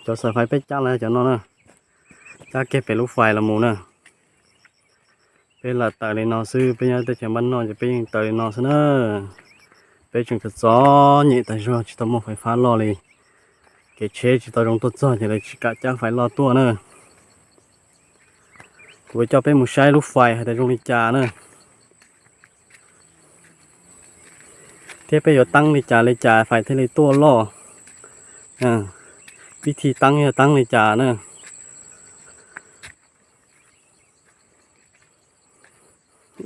Cov xaim fais peb cab los yog cov no na, cab kiag pem lub fais los mus na. Peb lam taws li no xwb, peb nyob teb chaws npaj noj ces peb yeej taws li no xwb na. Peb tseem txom txom nyem tas zog tsis tau muaj fais fab loj li. Kev tsheb tsis tau zoo tuaj txog ces lawv tsis kam cab fais loj tuaj na. Kuv coj peb mus saib lub fais hais tias zoo li cas na, thiab peb yuav teeb li cas li cas fais thiaj li tuaj loj. Vib thi teeb yog teeb li cas na.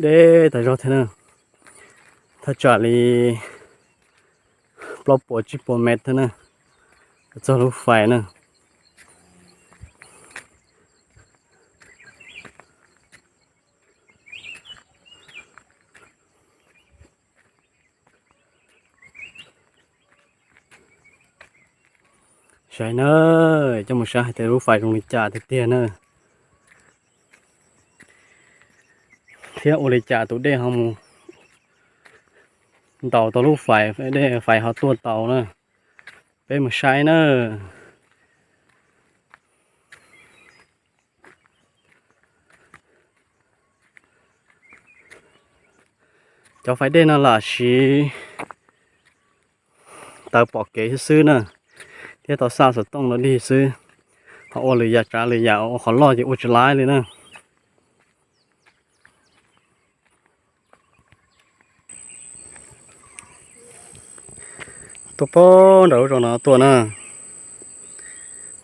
Deb tas zog thiab na, thaj tsam li plaub puas tsib puas mev thiab na, txog lub fais na. Saib na, coj mus saib hais tias lub fais zoo li cas tiag tiag na, thiab ua li cas tus dej ho mus ntaus tau lub fais, dej fais ho tuaj tau na. Peb mus saib na. Cov fais dej no lam siv taws pom kev xwb xwb na, thiab tau xaj xov tooj no dig xwb. Ho ua lwm yam tsav lwm yam ua qhov loj ces ua tsis laib li na. Tuaj puag nram lub zos no tuaj na,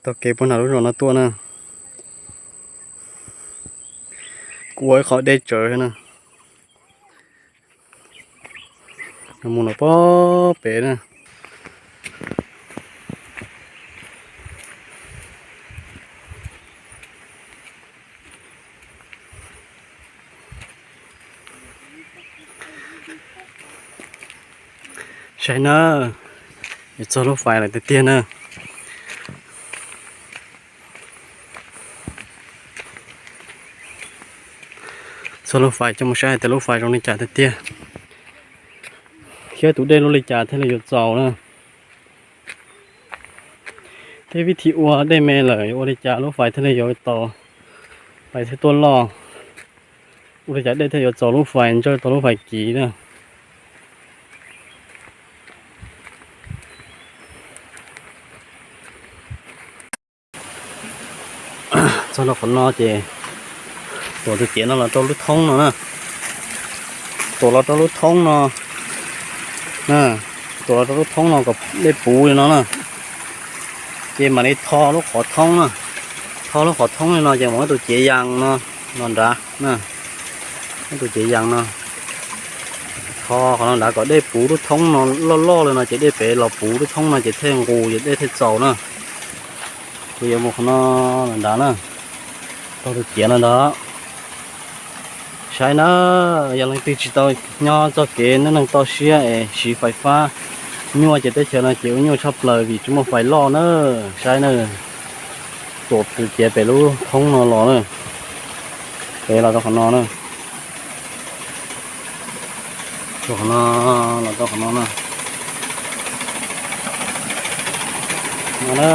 taug kev puag nram lub zos no tuaj na. Kuv ua ib qho deb tsawv na, mus los puag pem na. Saib na, yuav txog lub fais lawm tiag tiag na. Txog lub fais coj mus saib hais tias lub fais zoo li cas tiag tiag, thiab tus dej lub li cas thiaj li yuav txaus na. Thiab vib thi ua dej me lawm ua li cas lub fais thiaj li yuav tau, fais thiaj tuaj loj, ua li cas dej thiaj yuav txaus lub fais ntsawj tau lub fais kiv na. Txog rau qhov no ces tuam tus ciav no los rau lub thoob no na. Tuam los rau lub thoob no, tuam los rau lub thoob no kom dej puv li no na. Ces mam li tho lub qhov thoob na. Tho lub qhov thoob li no ces mam muab tus ciav yas no, no nrad na. Muab tus ciav yas no tho qhov no nrad kom dej puv lub thoob no loj loj li no ces dej pem los puv lub thoob no ces thiaj nqus ces dej thiaj txaus na. Kuv yuav mus qhov no nrad na, tau tus ciav no nrad. Saib na, yog leej twg tsis tau nyob txoj kev neej neeg toj siab es siv fais fab nyuaj ces teb chaws no ces ua nyuaj tshaj plaws vim tsis muaj fais loj na. Saib na, tuam tus ciav pem lub thoob no los na, pem los rau qhov no na. Qhov no los rau qhov no na. No na,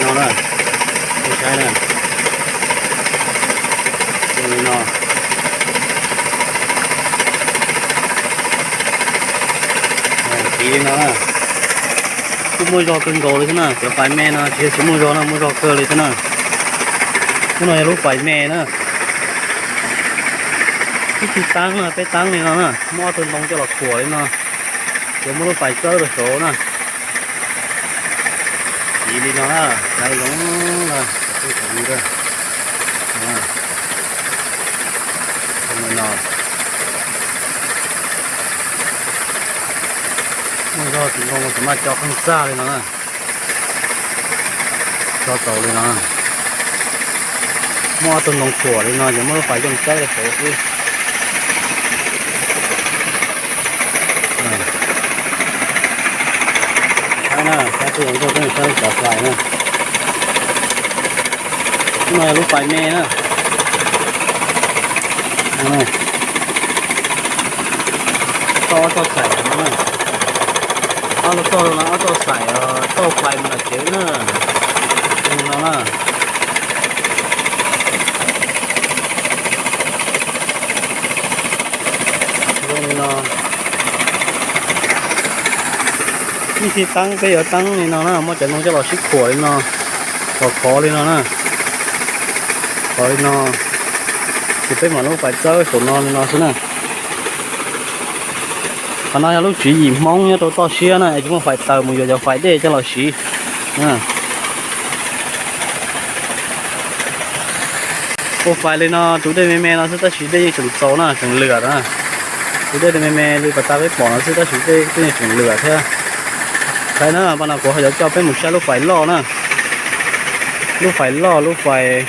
no na, nej saib na, zoo li no. Kiv li no na, kuj muaj zog kawg nkaus li thiab na, cov fais me no tsis yog tsis muaj zog no, muaj zog kawg li thiab na. Lub no yog lub fais me na. Ib tug teeb no peb teeb li no na, muab ob tug ntoo coj los khuam li no, ces muab lub fais txawb rau saud na. Kiv li no na, saib zoo na, zoo li no. Muaj zog tus ntoo tam maj coj qeej txaj li no na. Coj tau li no. Muab ob tug ntoo khuam li no ces muab lub fais coj txawb rau saud xwb. Saib na, saib twb zoo nkauj, saib cov fais na. Lub no yog lub fais me na. Toj txoj xaim no na. Ob lub toj no ob toj xaim toj fais mus nram tsev na. Zoo li no na. Zoo li no. Ib thib teeb peb yuav teeb li no na, muab cov ntoo coj los sib khuam li no, los khov li no na. Khov li no, ces peb mam lub fais txawb saum no li no xwb na. Qhov no yog lub tswv yim Hmoob nyob rau toj siab na, es tsis muaj fais taws mus yuav cov fais dej coj los siv. Ua fais li no tus dej me me no xwb tab sis dej yeej tseem txaus na, tseem lwam na. Tus dej me me li pas tas peb pom no xwb tab sis dej yeej tseem lwam thiab. Saib na, pab no kuv ho yuav coj peb mus saib lub fais loj na. Lub fais loj, lub fais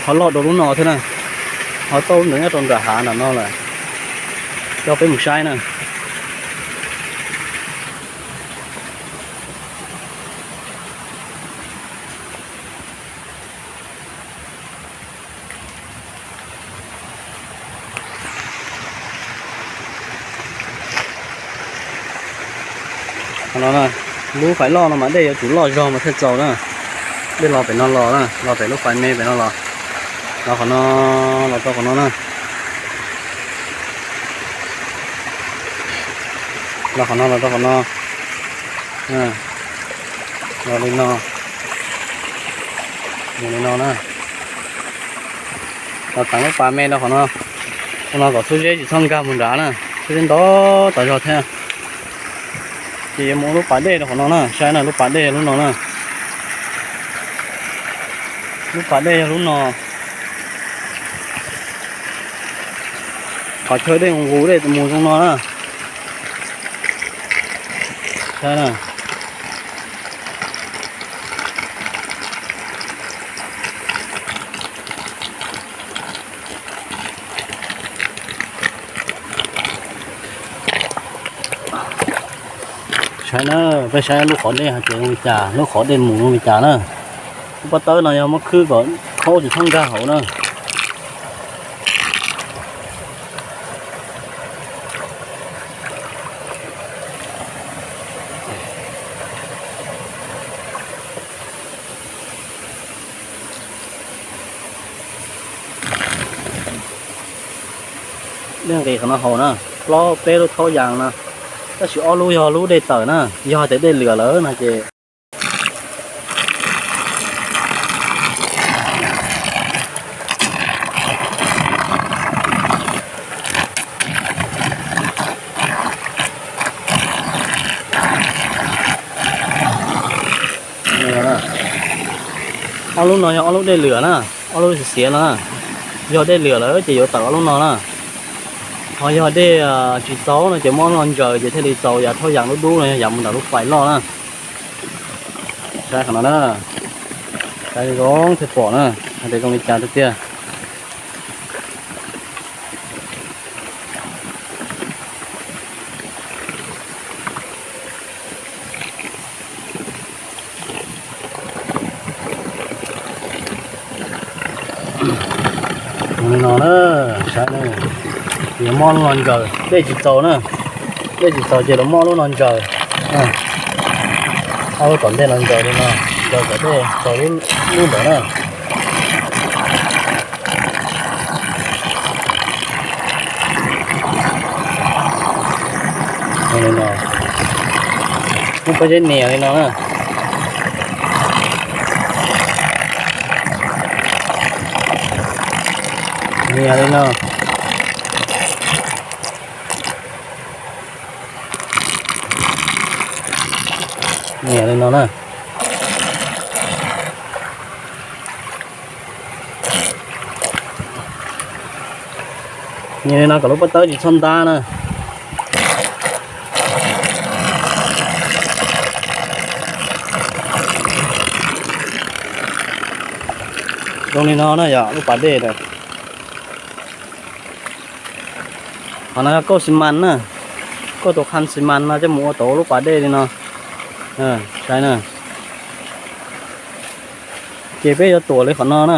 ho loj dua lub no thiab na. Ho tau ntawd nyob rau nram hav nram no lawm. Coj peb mus saib na. Qhov no, lub fais loj no mas dej yuav tsum loj zog mas thiaj txaus na. Dej los pem no los na, los pem lub fais me pem no los. Los qhov no, los rau qhov no na. Los qhov no, los rau qhov no. Los li no. Mus li no na. Los teev lub pas me rau qhov no. Qhov no kom txhua zeb tsis txhob nkag mus nrad na, txhua zeb ntau tas zog thiab. Ces yuav mus ua lub pas dej rau qhov no na, saib na, lub pas dej yog lub no na. Lub pas dej yog lub no. Qhov chaw dej nqus dej mus zoo no na. Saib na. Saib na, peb saib lub qhov dej hais tias zoo li cas, lub qhov dej mus zoo li cas na. Lub pob tawb no yog muab khwb kom khaub tsis txhob nkag hauv na. Dej nqis qhov no haus na, plaub peb lub thaub yas no, tab sis ob lub yog lub dej tawm na, yog tias dej lwam lawm no ces ob lub no yog ob lub dej lwam na, ob lub xiav xiav no. Yog dej lwam lawm ces yuav tawm ob lub no na. Ho yog dej tsis txaus no ces muab ob lub no ntsaws ces thiaj li txaus yas thaub yas dub dub no, yog yas mus ntawm lub fais loj na. Saib qhov no na, saib zoo thiaj pom na, hais tias zoo li cas tiag tiag. Li no na, saib na, yuav muab lub no ntsaws, dej tsis txaus na, dej tsis txaus ces lawv muab lub no ntsaws. Ob lub tom ntej no ntsaws li no, ntsaws kom dej txaus lub ntawd na. Li no, muab pob zeb nias li no na. Nias li no. Nias li no na. Nias li no kom lub pob tawb tsis txhob ntab na. Zoo li no na yog lub pas dej na. Qhov no yog kauj xi mas na, kauj tus qham xi mas no coj mus ua tau lub pas dej li no. Saib na, ces peb yuav tuam li qhov no na,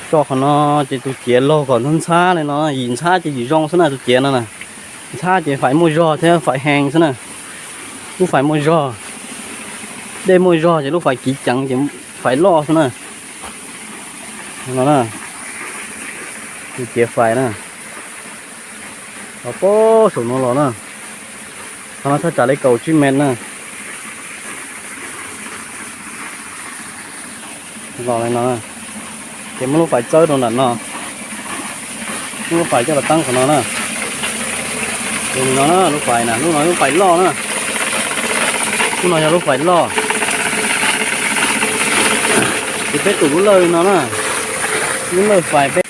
tso qhov no ces tus ciav laug kom ntxhab ntxhab li no, yim ntxhab ces yim zoo xwb na tus ciav no na. Ntxhab ces fais muaj zog thiab fais heev xwb na. Lub fais muaj zog, dej muaj zog ces lub fais kiv ceev ces fais loj xwb na. No na, ciav fais na, los puag saum no los na. Qhov no thaj tsam li kaum tsib mev na. Los li no, ces muab lub fais txawb rau nram no, muab lub fais coj los teeb qhov no na. Ces no na, lub fais na, lub no lub fais loj na. Lub no yog lub fais loj. Ces peb tum lub lawj li no na, lub lawj fais peb.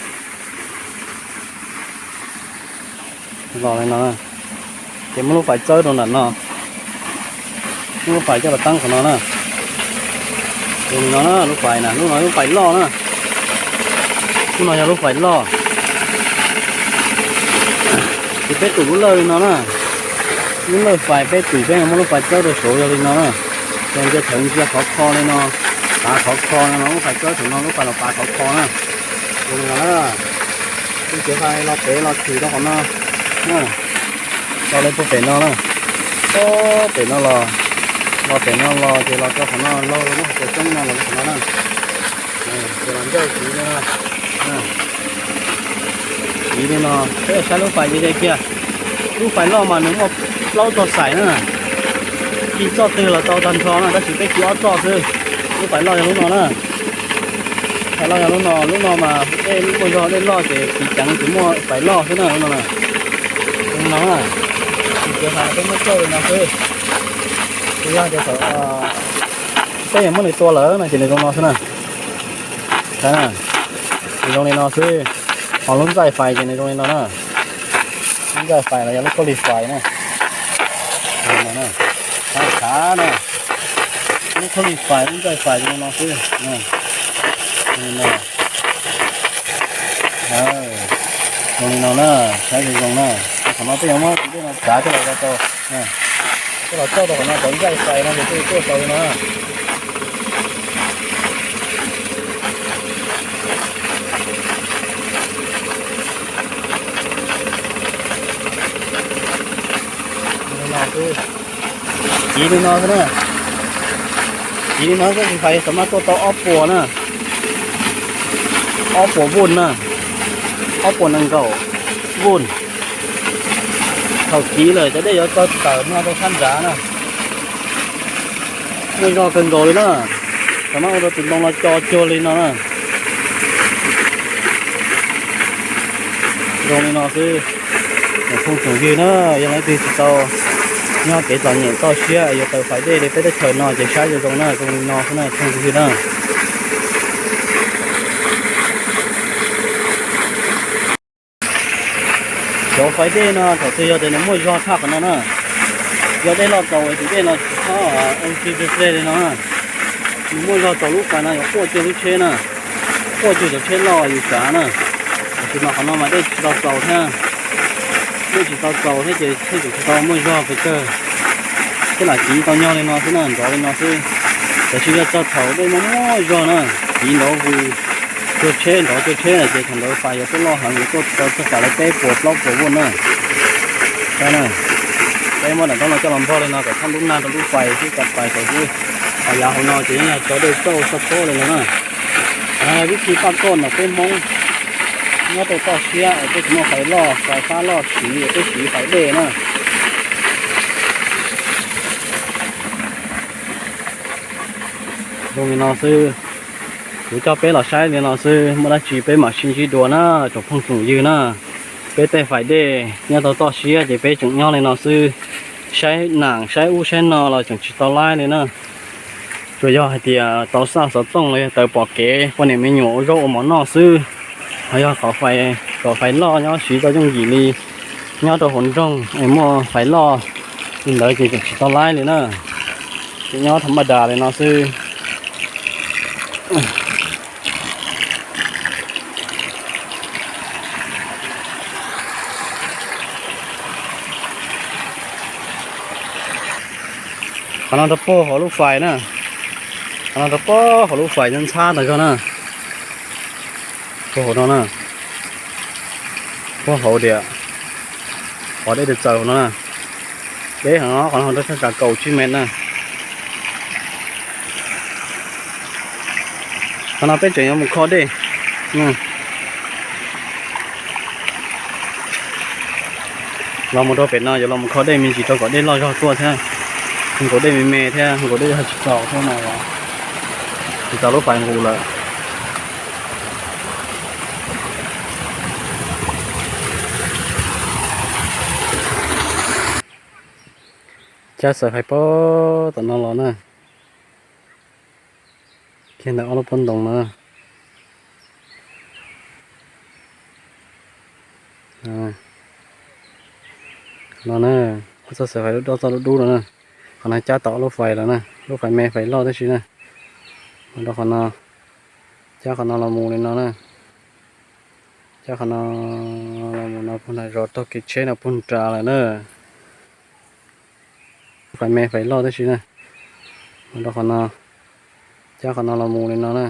Los li no, ces muab lub fais txawb rau nram no, muab lub fais coj los teeb qhov no na. Ces no na, lub fais na, lub no lub fais loj na. Lub no yog lub fais loj. Ces peb tum lub lawj li no na, lub lawj fais peb tum, peb muab lub fais txawb rau saud yog li no na. Ces ntsia thawv ntsia khov kho li no, pav khov kho no, lub fais txawb thaum no lub fais los pav khov kho na. Ces li no na, ces fais los pem los tshwm rau qhov no. Los li puag pem no na, pem no los, los pem no los ces los rau qhov no, los rau lub qhov cua xyoob no los rau qhov no na. Ces los ncauj siv li no, siv li no, peb saib lub fais ces kiag. Lub fais loj mas nws muaj plaub txoj xaim na, ci txoj twg los tau tag nrho na, tab sis peb ci ob txoj xwb. Lub fais loj yog lub no na. Fais loj yog lub no, lub no mas dej muaj zog dej loj ces kiv ceev ces muaj fais loj xwb na, lub no na. Li no na, ces fais peb muab coj li no xwb. Ces yog tias thaum peb yuav muab nws tua lawm no ces nws zoo no xwb na. Nws zoo li no xwb. Ho lub ntxaij fais ces nws zoo li no na. Lub ntxaij fais los yog lub khaub lig fais na. Li no na, tshav tshav na. Lub khaub lig fais lub ntxaij fais zoo li no xwb. Zoo li no na, saib zoo zoo na. Qhov no peb yuav muab tus dej no tsav coj los rau, coj los coj rau qhov no cov ntxaij fais no ces tuaj tau li no. Li no xwb. Kiv li no xwb na. Kiv li no xwb ces fais xam mas tuaj tau ob puas na. Ob puas vuj na. Ob puas nees nkaum vuj. Thaum kiv lawm cov dej yuav tso tawm no rau sab nrad na. Muaj zog kawg nkaus li na. Xam mas ua rau tus ntoo no co cuag li no na. Zoo li no xwb. Tsoom phooj tsoom ywg na, yog leej twg tsis tau nyob kev txom nyem toj siab yuav taws fais dej li peb teb chaws no ces saib zoo zoo na, zoo li no xwb na tsoom phooj tsoom ywg na. Cov fais dej no thaum twg yog tias nws muaj zog tshaj qhov no na, yog dej loj txaus tus dej no tsis txhob ua tsi pleg pleg li no na. Nws muaj zog txaus lub fais no yuav quaj cuag lub tsheb na, quaj cuag cov tsheb loj yus tsav na. Tam sim no qhov no mas dej tsis tau txaus thiab, dej tsis tau txaus thiab ces thiaj tseem tsis tau muaj zog pes tsawg. Thiab lam kiv tau nyog li no xwb na, nrov li no xwb. Tab sis yog txog thaum dej muaj muaj zog na, kiv nrov vwg cuag tsheb, nrov cuag tsheb lawm ces thaum ntawd fais yuav tuaj loj heev, yuav tuaj tau txog kam li peb puas plaub puas vuj na. Saib na, peb muab daim ntaub no coj los npog li no kom txhob ntub nag rau lub fais xwb, kom fais tau xwb. Ho yav hauv no ces yeej yog cov dej tsauj txog pob li no na. Qhov no yog vib thib paj koj ntawm peb Hmoob nyob rau toj siab es peb tsis muaj fais loj, fais fab loj siv es peb siv fais dej na. Zoo li no xwb, kuv coj peb los saib li no xwb, muaj dab tsi peb mam sib ntsib dua na tsoom phooj tsoom ywg na. Peb tej fais dej nyob rau toj siab ces peb tseem nyob li no xwb, saib nam saib ub saib no los tseem tsis tau laib li na. Tsuas yog hais tias tau xaj xov tooj los yog taws pom kev poj niam me nyuam ua zaub ua mov noj xwb. Ho yog qhov fais, qhov fais loj nyob siv tau yooj yim li nyob rau hauv nroog es muaj fais loj li ntawd ces tseem tsis tau laib li na. Ces nyob tham ma das li no xwb. Qhov no rau puag hauv lub fais na. Qhov no rau puag hauv lub fais ntxhab ntag zog na. Puag hauv no na. Puag hauv tias Qhov dej txaws no na, deb heev, qhov no rau thaj tsam kaum tsib mev na. Qhov no peb tseem yuav mus kho dej. Los mus rau pem no yuav los mus kho dej me ntsis rau kom dej loj zog tuaj thiab. Nkaus dej me me thiab, nkaus dej tsis txaus thiab no, tsis txaus lub fais nqus lawm. Cab xaws fais puag tom no los na, kiag ntawm ob lub pob ntoos no. No na, txoj xaws fais lub doj txoj lub dub no na. Qhov no cab tau ob lub fais lawm na, lub fais me fais loj tib si na. Mus rau qhov no, cab qhov no los mus li no na. Cab qhov no los mus no puag nram zos taug kev tsheb no puag nrad lawm na. Fais me fais loj tib si na. Mus rau qhov no, cab qhov no los mus li no na.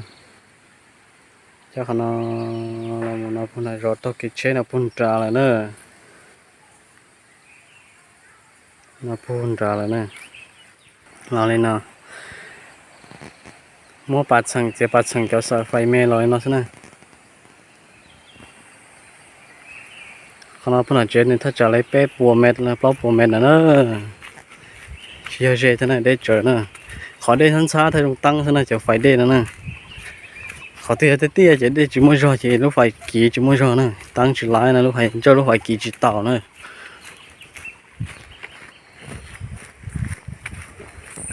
Cab qhov no los mus no puag nram zos taug kev tsheb no puag nrad lawm na. No puag nrad lawm na. Los li no, muab pas txheem, txiav pas txheem cov xaws fais me los li no xwb na. Qhov no puag nram tsev nws thaj tsam li peb puas mev, plaub puas mev na. Tsis yog ze thiab na, deb tsawv na. Qhov dej ntxhab ntxhab thiaj zoo teeb xwb na, cov fais dej no na. Qhov twg yog tiaj tiaj ces dej tsis muaj zog ces lub fais kiv tsis muaj zog na, teeb tsis laib na, lub fais ntsawj lub fais kiv tsis taus na.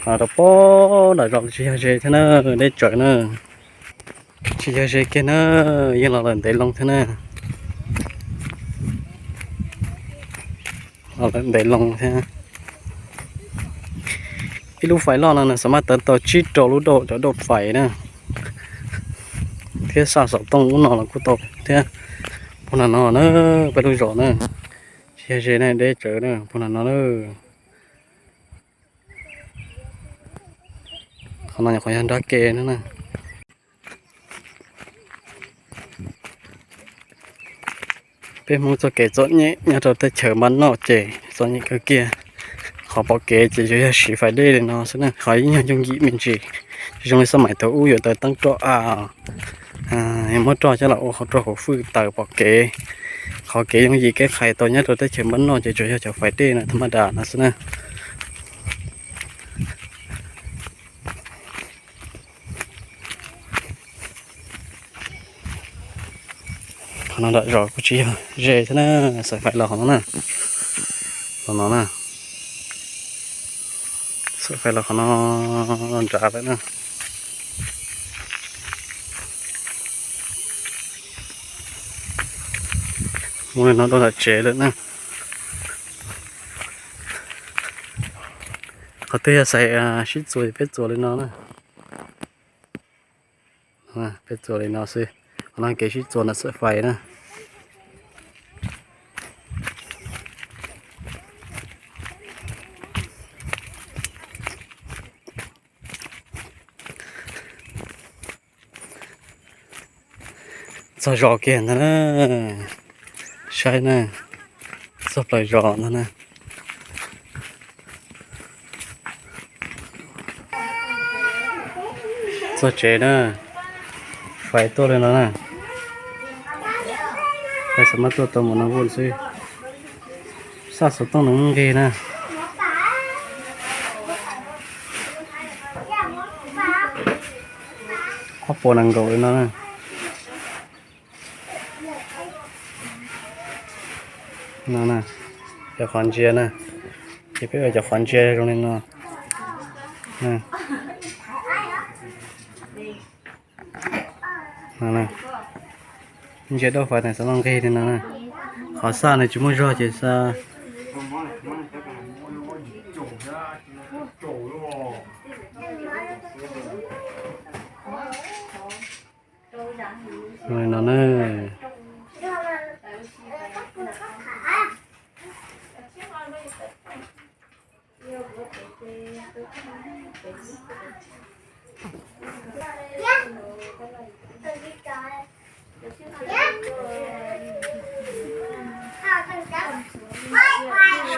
Rau puag nram zos tsis yog ze thiab na, deb tsawv na. Tsis yog ze kiag na, yeej los lawm ntev loo thiab na. Los lawm ntev loo thiab. Ib lub fais loj no nws xam maj tawv tau tsib rau lub dauj, cov dauj fais na, thiab saj xov tooj ub no los kuj tau thiab. Puag nram no na, peb lub zos na, tsis yog ze na, deb tsawv na, puag nram no na. Qhov no nyuam qhuav yog nrab ke na. Peb Hmoob txoj kev txom nyem nyob rau teb chaws npab noj ces txom nyem kawg kiag. Qhov pom kev ces tsuas yog siv fais dej li no xwb na, qhov ib nyuag yooj yim me ntsis, tsis zoo li xab maim thaum ub yuav taws teeb roj av, muab roj coj los ua rau hauv fwj taws pom kev. Qhov kev yooj yim kev qhais tau nyob rau teb chaws npab noj ces tsuas yog cov fais dej no thaj maj das no xwb na. Qhov no nram zos kuj tsis yog ze thiab na, xaws fais los qhov no na, los no na, xaws fais los qhov no nrad lawm na. Mus li no rau nram tsev lawm na. Qhov twg yog xaws sib txuas ces peb txuas li no na. Peb txuas li no xwb, qhov no kev sib txuas ntawm xaws fais na. Txog zos kiag ntag na, saib na, txog plaws zos ntag na. Txog tsev na, fais tuaj li no na. Fais xam maj tuaj tau mus no vuj xwb. Saj xov tooj no nqig na. Ob puas nees nkaum li no na. No na, cov qhov ntsia na, ces peb ua cov qhov ntsia zoo li no. Ntsia dauj fais na, xav los nqig li no na. Qhov xaj nws tsis muaj zog ces xa. No na.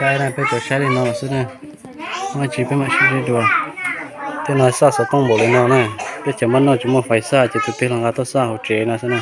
Saib na, peb tsuas saib li no xwb na. Muaj tsis peb mam sib ntsib dua. Tej no xaj xov tooj npaum li no na. Peb cov mab noj tsis muaj fais xaj ces tus twg los nqa tuaj xaj hauv tsev no xwb na.